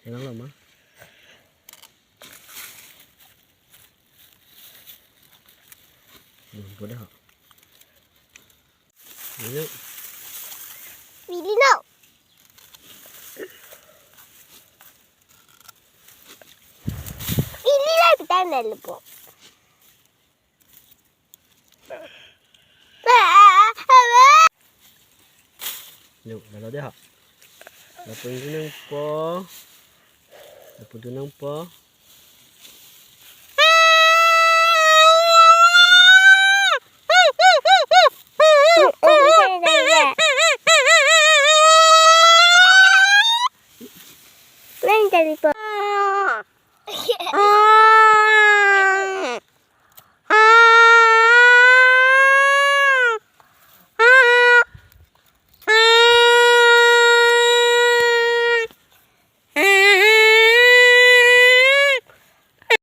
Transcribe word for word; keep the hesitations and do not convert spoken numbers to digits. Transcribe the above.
Nang lama. Hmm, boleh ha. Ini. Pili no. Pili lah kita nalpo. Yuk, lalo deh ha. Lapu ingdun nangpo. Lapu dun nangpo.